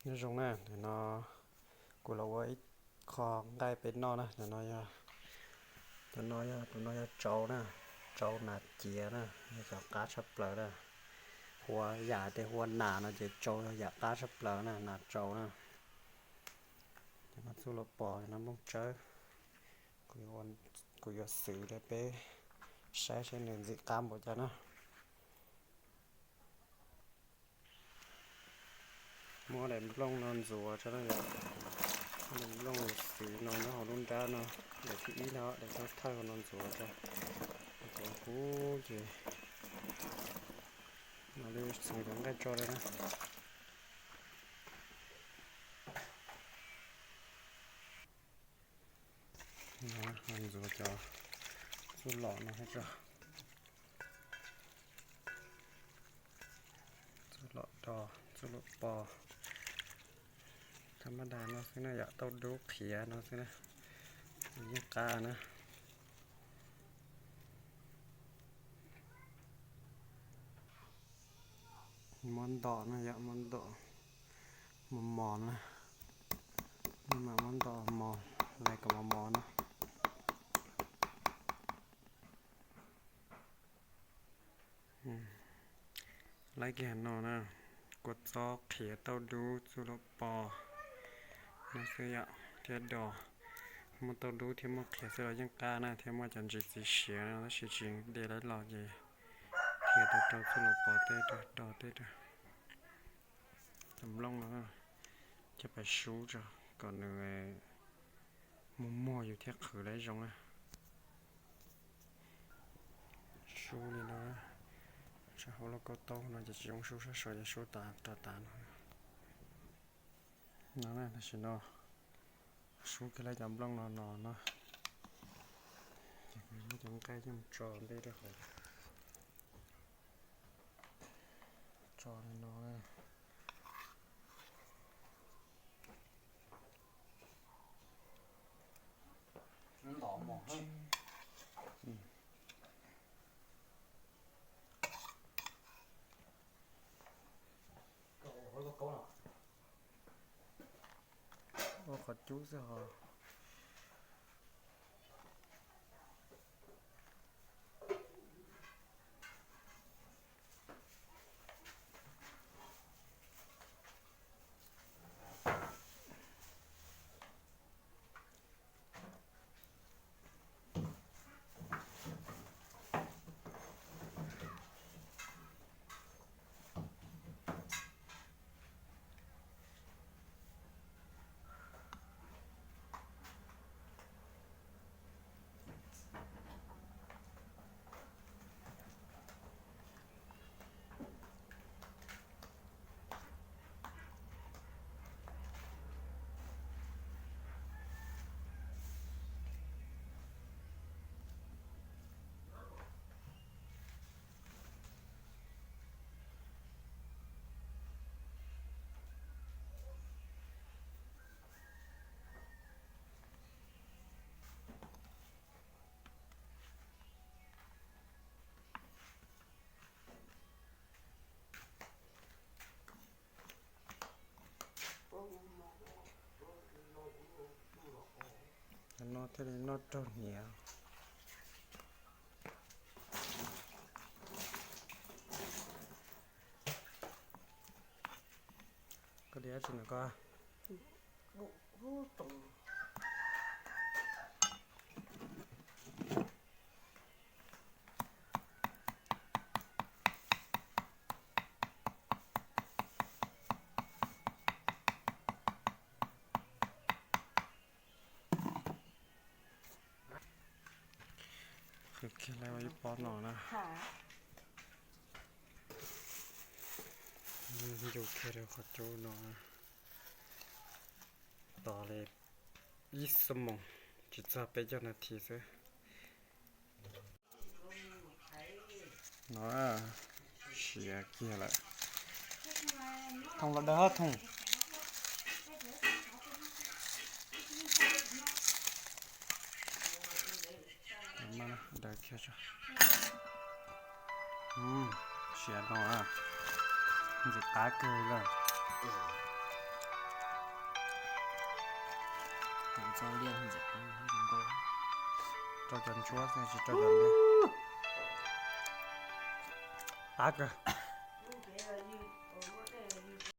Nyob zoo na, ntawm no kuv los ua ib qho nqaij peb noj na. Tus no yog, tus no yog tsau na, tsau nas ciav na, yog cov qab tshaj plaws na. Hua yam tej hua nas no ces tsau yog yam qab tshaj plaws na, nas tsau na. Ces no txuj lom pos no nplooj tsawb, kuv yuav xwv rau peb saib seb nws ntxim qab npaum cas na. Muab daim nplooj no ntxuav tso na yom. Daim nplooj xwv no nyob hauv lub nrab no, daim thib ib no, daim thawj thawj no ntxuav tso. Ntxuav huv ces mam li xwv cov nqaij tso rau na. Ntxuav cov txuj lom no tso. Txuj lom do, txuj lom pos, tha mab das no xwb na yom, tauj dub qhiav no xwb na, yeej qab na. Muab ntom no yom, muab ntom mos mos na, mam muab ntom mos, lais kom mos mos na. Laib kiag no na, kua txob qhiav tauj dub txuj lom pos no xwb yom, thiab do. Muaj tauj dub thiab muaj qhiav xwb los yeej qab na, thiab muaj cov ntsis txiv siav no tab sis tsis de lawv los ces qhia tau rau txuj lom pos tej rau, do tej rau. Cov nplooj no coj pais sub tso kom nws muag muag yus thiaj qhwv lawv zoo na. Sub li no, sab hauv lauj kaub taub no ces tsis zoo sub sab saud, ces sub tas rau tas no. No na, tam sim no sub kiag lawv cov nplooj no no no, ces kuv muab cov nqaij coj mus tso ntej rau hauv, tso li no. Ua qhov cub xwb ho. No thiaj li noj raug hniav. Koj li dab tsi no koj? Qhwv kiag lawm ib pob no na. Ncu kiag rau qhov cub no. Tos li ib xuab moos, tsis txog peb caug nas this xwb. No siav kiag lawm. Thooj los daws, Thooj. Daws kiag tso. Siav no ntxim qab kawg lawm. Txo liaj ntxim qab zoo nkauj. Rau cov ntsuab xwb tsis rau cov liaj. Qab kawg.